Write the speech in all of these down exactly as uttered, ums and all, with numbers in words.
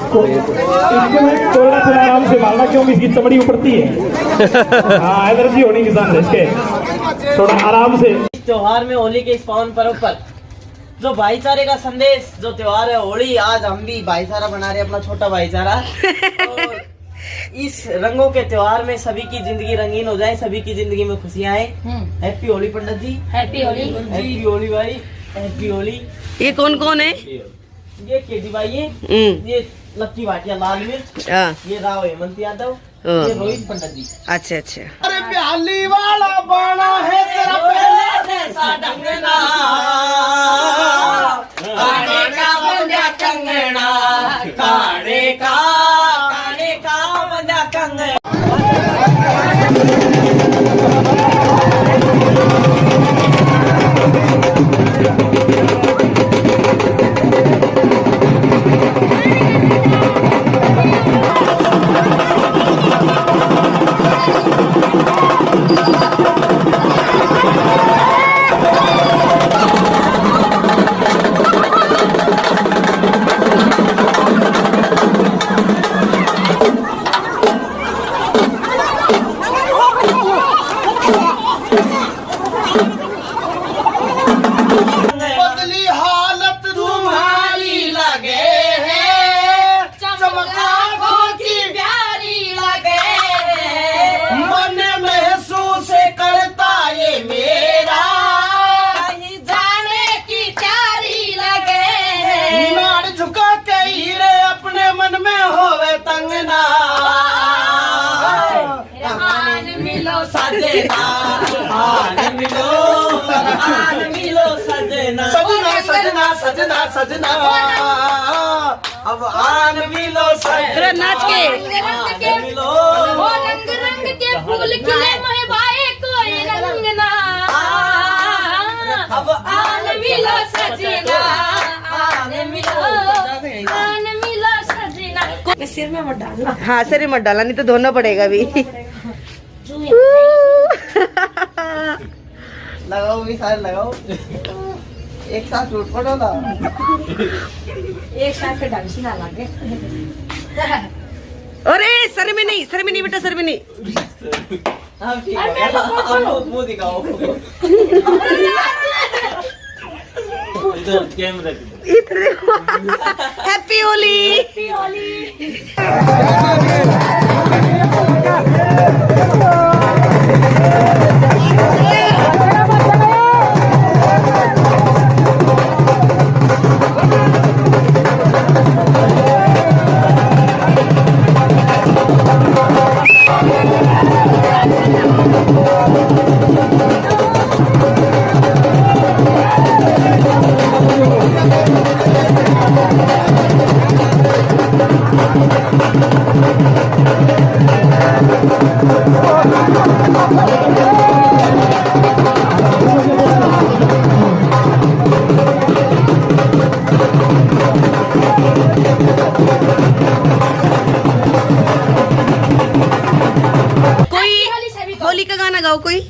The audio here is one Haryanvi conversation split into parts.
इसको मैं थोड़ा सा आराम से मारना, क्योंकि इसकी चमड़ी उपड़ती है। हाँ, एलर्जी होने के चांस है इसके। थोड़ा आराम से। इस त्योहार में, होली के इस पावन पर्व पर जो भाईचारे का संदेश, जो त्योहार है होली, आज हम भी भाईचारा बना रहे हैं, अपना छोटा भाईचारा। और इस रंगों के त्योहार में सभी की जिंदगी रंगीन हो जाए, सभी की जिंदगी में खुशियां आए। हम्म। Happy होली पंडित जी। Happy होली। Happy होली भाई। Happy होली। ये कौन कौन है? ये केडी भाई है, हम्म। ये लक्की भाटिया लाल मिर्च, हाँ। ये राव हेमंत यादव, हाँ। ये रोहित पंडित जी। अच्छा, अच्छा। अरे प्याली वाला बाणा है तेरा पहले जैसा ढंगना। काने का बंधा कंगना, काने का, काने का बंधा कंगना। बदली हालत तुम्हारी लगे है, चमक आंखों की प्यारी लगे है। मन महसूस करता ये मेरा, नहीं जाने की प्यारी लगे है। नाड़ झुका के हीरे अपने मन में होवे तंग ना। आन मिलो सजना, आन मिलो, आन मिलो सजना। सजना, सजना, सजना, सजना। अब आन मिलो सजना। जरा नाच के। आन मिलो। वो रंग रंग के फूल खिले मोहे बाए कोई रंग ना। अब आन मिलो सजना, आन मिलो, आन मिलो सजना। मैं सिर में मत डालना। हाँ, सिर में मत डालना, नहीं तो धोना पड़ेगा अभी। लगाओ भी सारे लगाओ। एक साथ टूट पड़ो ना। एक साथ पे ढंग से ना लगे। अरे सर में नहीं, सर में नहीं बेटा, सर में नहीं। हाँ, ठीक है। अब मुंह, मुंह दिखाओ। इधर कैमरा की। इधर देखो। Happy होली। Happy होली। कोई होली का गाना गाओ कोई।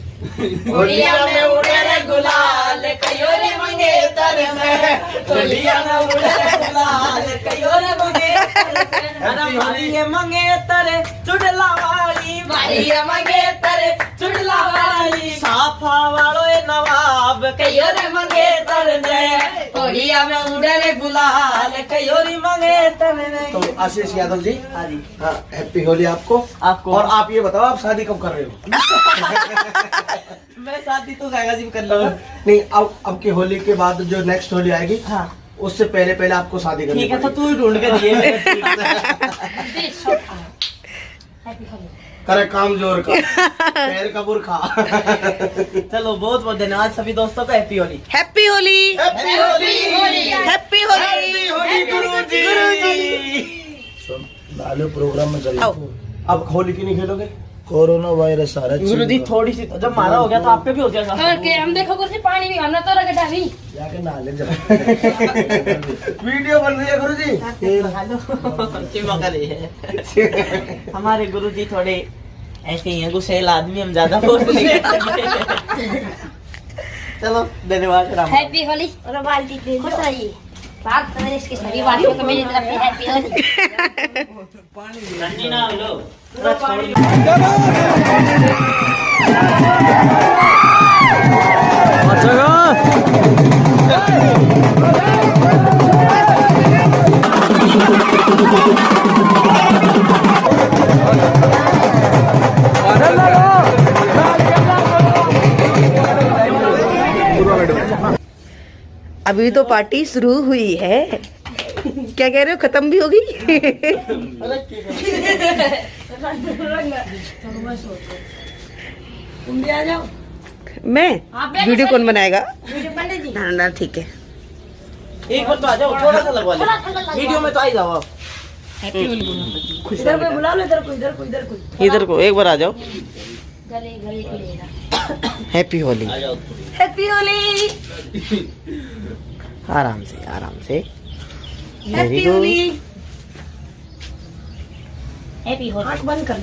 होलिया में उड़े रे गुलाल, कयो रे मंगेतर में। होलिया में उड़े रे गुलाल, कयो रे मंगेतर में। अरे मारिए मंगेतर चुड़ला वाली, मारिए मंगेतर चुड़ला वाली। साफा वालो ए नवाब, कयो रे मंगेतर में। होलिया में उड़े रे गुलाल, कयो रे मंगेतर में। तो आशीष यादव जी, हाँ जी। हाँ, Happy होली आपको। आपको। और आप ये बताओ, आप शादी कब कर रहे हो? मैं शादी तो काका जी कर लूंगा। नहीं, अब, अब की होली के बाद जो next होली आएगी, हाँ। उससे पहले, पहले आपको शादी करनी पड़ेगी। ठीक है, तो तू ही ढूंढ के दिए। करे काम जोर का, पैर का बुरखा। चलो, बहुत बहुत धन्यवाद सभी दोस्तों का। Happy होली। Happy होली। Happy होली। Happy होली। Happy होली गुरुजी। गुरुजी। नाले प्रोग्राम में चलो। आओ। अब होली की नहीं खेलोगे? कोरोना वायरस आ रहा है, गुरु जी, चलो। थोड़ी सी, जब मारा हो गया तो आपका भी हो जाएगा। और के हम देखो गुरु जी, पानी भी हमने तो रगड़ा भी। जाके नहा ले जरा। वीडियो बन रही है गुरु जी। चिमा कर रही है। हमारे गुरु जी थोड़े ऐसे ही हैं, गुस्सैल आदमी, हम ज्यादा बोल नहीं सकते। चलो, धन्यवाद राम। Happy होली। और बाल्टी दे दो। खुश रहिए। बात करें इसके सभी वासियों को मेरी तरफ से हैप्पी होली। अभी तो पार्टी शुरू हुई है, क्या कह रहे हो, खत्म भी होगी? तुम भी आ जाओ। मैं? आप भी वीडियो कौन बनाएगा? वीडियो बने जी। ना, ना, ठीक है। एक बार तो आ जाओ, थोड़ा सा लगवा ले। वीडियो में तो आ ही जाओ आप। हैप्पी होली बोलो। इधर कोई बुला लो, इधर कोई, इधर कोई, इधर कोई। इधर को एक बार आ जाओ। गले गले को लेना। हैप्पी होली। हैप्पी होली। आराम से, आराम से। हैप्पी होली। हैप्पी होली। आंख बंद कर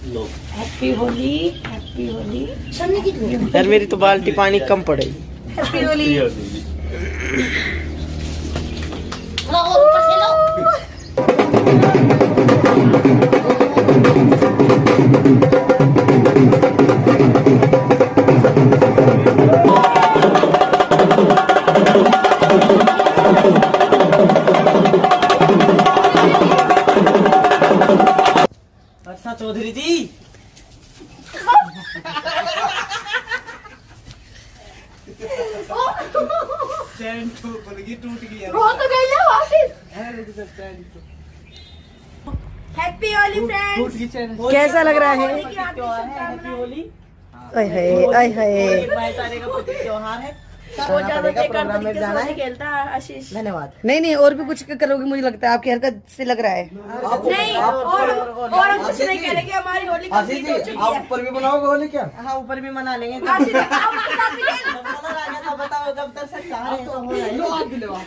लो। हैप्पी होली, हैप्पी होली। यार, मेरी तो बाल्टी पानी कम पड़ेगी। हैप्पी होली। थोड़ा और ऊपर से लो। अच्छा चौधरी जी। चैन तो बन गई, टूट गई यार। वो तो गई है वापस। अरे रुक जा, चैन तो। हैप्पी होली टूट फ्रेंड्स। गई चैन। कैसा लग रहा है? होली की हार्दिक शुभकामनाएं। हैप्पी होली। आय हाय, आय हाय। होली भाईचारे का प्रतीक त्योहार है। वो ज्यादा बेकार तरीके से होली खेलता है, आशीष। धन्यवाद। नहीं, नहीं, और भी कुछ करोगे, मुझे लगता है आपकी हरकत से लग रहा है। नहीं, और, और हम कुछ नहीं करेंगे, हमारी होली complete हो चुकी है। आप ऊपर भी मनाओगे होली क्या? हाँ, ऊपर भी मना लेंगे। आशीष, आप हमारे साथ भी खेल। जब कलर आ गया तो बताओ, जब दर्शक चाह रहे हैं तो हो रहा है। लो, आप भी लो, आप।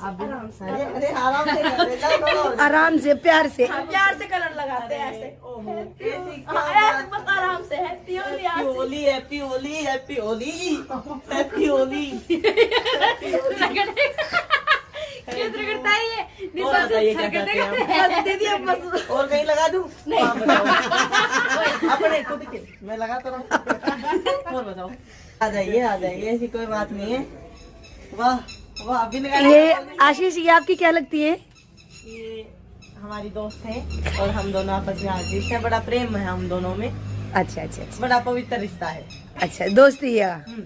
आराम से। अरे, अरे, आराम से कर ले, चल, चलो। आराम से, प्यार से। हाँ, प्यार से कलर लगाते हैं ऐसे। ओहो, कैसी, क्या बात। हाँ, ऐसे बस आराम से, हैप्पी होली, हैप्पी होली, हैप्पी होली, हैप्पी होली। कैसे रगड़ता है ये? और बताइए, क्या कहते हैं आप? बस दे दिया, बस। और कहीं लगा दूं? नहीं। आप बताओ। अपने खुद के। मैं लगाता रहूं। और बताओ। आ जाइए, आ जाइए, ऐसी कोई बात नहीं है। वाह, वाह, अभी लगा ये आशीष, ये आपकी क्या लगती है? ये हमारी दोस्त है और हम दोनों आपस में आर्टिस्ट हैं। बड़ा प्रेम है हम दोनों में। अच्छा, अच्छा, अच्छा। बड़ा पवित्र रिश्ता है। अच्छा, दोस्ती है। हम्म।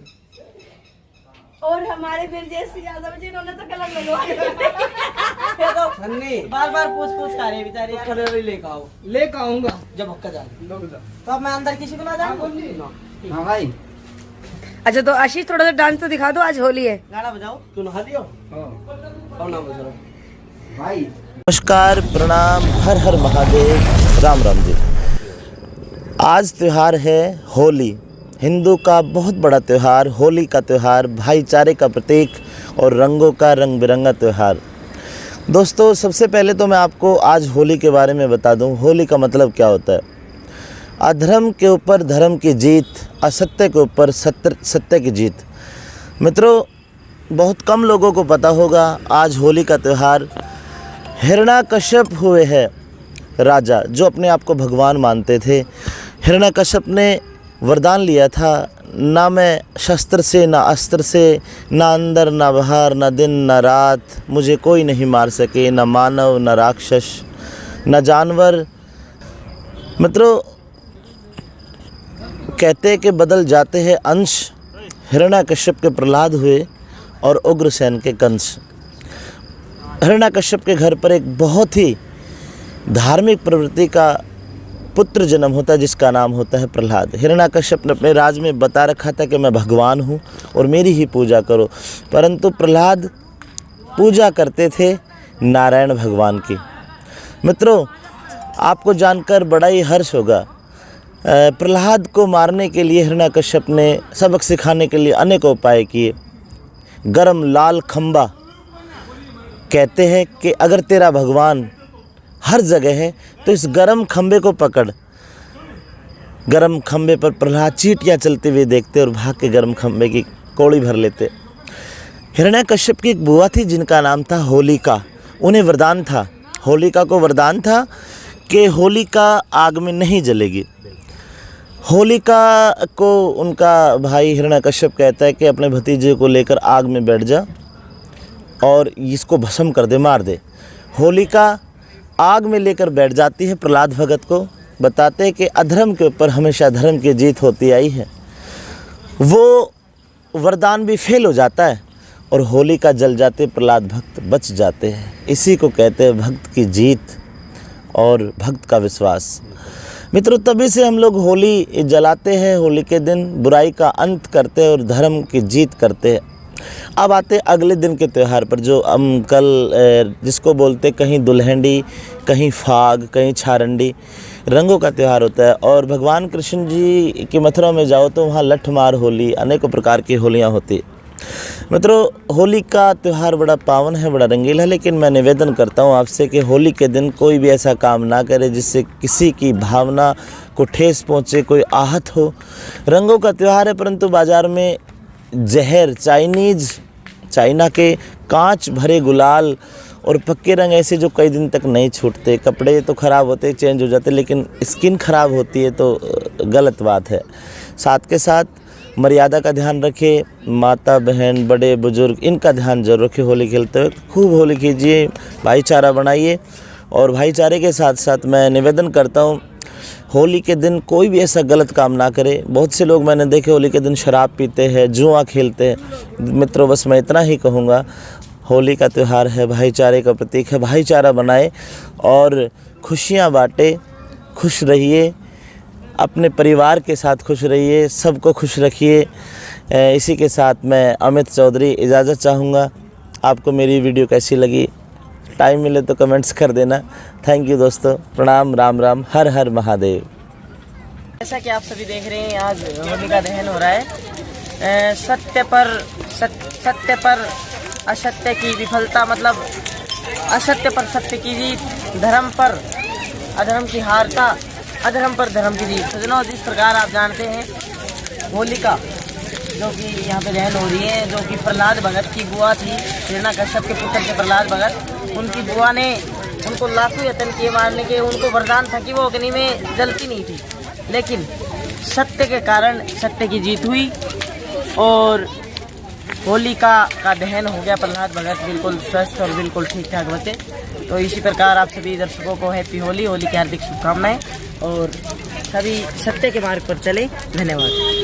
और हमारे ब्रजेश यादव जी, इन्होंने तो कलर लगवा दिया। देखो, सन्नी। बार बार पूछ पूछ खा रहे बेचारे यार। कलर ही लेकर आओ। लेकर आऊंगा। जब हक्का जा। तो अब मैं अंदर किसी को ना जाऊं? हाँ भाई। अच्छा, तो आशीष, थोड़ा सा डांस तो दिखा दो, आज होली है। गाना बजाओ। तू नहा लियो? हाँ। कौन ना बजा? भाई। नमस्कार, प्रणाम, हर हर महादेव, राम राम जी। आज त्यौहार है होली, हिंदू का बहुत बड़ा त्यौहार, होली का त्यौहार, भाईचारे का प्रतीक और रंगों का रंग बिरंगा त्यौहार। दोस्तों, सबसे पहले तो मैं आपको आज होली के बारे में बता दूं, होली का मतलब क्या होता है। अधर्म के ऊपर धर्म की जीत, असत्य के ऊपर सत्य, सत्य की जीत। मित्रों, बहुत कम लोगों को पता होगा, आज होली का त्यौहार, हिरण्यकश्यप हुए हैं राजा, जो अपने आप को भगवान मानते थे। हिरण्यकश्यप ने वरदान लिया था, "ना मैं शस्त्र से, ना अस्त्र से, ना अंदर, ना बाहर, ना दिन, ना रात, मुझे कोई नहीं मार सके, ना मानव, ना राक्षस, ना जानवर।" मित्रों, कहते कि बदल जाते हैं अंश, हिरण्यकश्यप के प्रहलाद हुए और उग्रसेन के कंस। हिरण्यकश्यप के घर पर एक बहुत ही धार्मिक प्रवृत्ति का पुत्र जन्म होता है, जिसका नाम होता है प्रहलाद। हिरण्यकश्यप ने अपने राज में बता रखा था कि मैं भगवान हूँ और मेरी ही पूजा करो, परंतु प्रहलाद पूजा करते थे नारायण भगवान की। मित्रों, आपको जानकर बड़ा ही हर्ष होगा, अ, प्रहलाद को मारने के लिए हिरण्यकश्यप ने, सबक सिखाने के लिए अनेकों उपाय किए। गरम लाल खंबा, कहते हैं कि अगर तेरा भगवान हर जगह है तो इस गरम खंबे को पकड़। गरम खंबे पर प्रहलाद चींटियां चलते हुए देखते और भाग के गरम खंबे की कोड़ी भर लेते। हिरण्यकश्यप की एक बुआ थी जिनका नाम था होलिका। उन्हें वरदान था, होलिका को वरदान था कि होलिका आग में नहीं जलेगी। होलिका को उनका भाई हिरण्यकश्यप कहता है कि अपने भतीजे को लेकर आग में बैठ जा और इसको भस्म कर दे, मार दे। होलिका आग में लेकर बैठ जाती है प्रहलाद भगत को। बताते हैं कि अधर्म के ऊपर हमेशा धर्म की जीत होती आई है। वो वरदान भी फेल हो जाता है और होलिका जल जाते, प्रहलाद भक्त बच जाते हैं। इसी को कहते हैं भक्त की जीत और भक्त का विश्वास। मित्रों, तभी से हम लोग होली जलाते हैं, होली के दिन बुराई का अंत करते हैं और धर्म की जीत करते हैं। अब आते हैं अगले दिन के त्यौहार पर, जो हम कल, अ, जिसको बोलते कहीं दुल्हंडी, कहीं फाग, कहीं छारंडी, रंगों का त्यौहार होता है। और भगवान कृष्ण जी की मथुरा में जाओ तो वहाँ लठमार होली, अनेकों प्रकार की होलियाँ होती। मित्रों, होली का त्यौहार बड़ा पावन है, बड़ा रंगीला है, लेकिन मैं निवेदन करता हूँ आपसे कि होली के दिन कोई भी ऐसा काम ना करे जिससे किसी की भावना को ठेस पहुँचे, कोई आहत हो। रंगों का त्यौहार है, परंतु बाजार में जहर, चाइनीज, चाइना के कांच भरे गुलाल और पक्के रंग ऐसे जो कई दिन तक नहीं छूटते। कपड़े तो ख़राब होते, चेंज हो जाते, लेकिन स्किन ख़राब होती है तो, अ, गलत बात है। साथ के साथ मर्यादा का ध्यान रखें। माता, बहन, बड़े बुजुर्ग, इनका ध्यान जरूर रखें। होली खेलते वक्त खूब होली कीजिए, भाईचारा बनाइए। और भाईचारे के साथ साथ मैं निवेदन करता हूँ, होली के दिन कोई भी ऐसा गलत काम ना करे। बहुत से लोग मैंने देखे होली के दिन शराब पीते हैं, जुआ खेलते हैं। मित्रों, बस मैं इतना ही कहूँगा, होली का त्यौहार है, भाईचारे का प्रतीक है, भाईचारा बनाए और खुशियाँ बांटे, खुश रहिए, अपने परिवार के साथ खुश रहिए, सबको खुश रखिए। अ, इसी के साथ मैं अमित चौधरी इजाज़त चाहूँगा। आपको मेरी वीडियो कैसी लगी, टाइम मिले तो कमेंट्स कर देना। थैंक यू दोस्तों, प्रणाम, राम राम, हर हर महादेव। जैसा कि आप सभी देख रहे हैं, आज होलिका दहन हो रहा है। अ, सत्य पर सत-, सत्य पर असत्य की विफलता, मतलब असत्य पर सत्य की जीत, धर्म पर अधर्म की हारता, अधर्म पर धर्म की जीत। सजनों, जिस प्रकार आप जानते हैं, होलिका जो कि यहाँ पे दहन हो रही है, जो कि प्रहलाद भगत की बुआ थी, हिरण्यकश्यप के पुत्र थे प्रहलाद भगत, उनकी बुआ ने उनको लाखों यत्न किए मारने के, उनको वरदान था कि वो अग्नि में जलती नहीं थी, लेकिन सत्य के कारण सत्य की जीत हुई और होलिका का दहन हो गया। प्रहलाद भगत बिल्कुल स्वस्थ और बिल्कुल ठीक ठाक बचे। तो इसी प्रकार आप सभी दर्शकों को हैप्पी होली, होली की हार्दिक शुभकामनाएं और सभी सत्य के मार्ग पर चलें। धन्यवाद।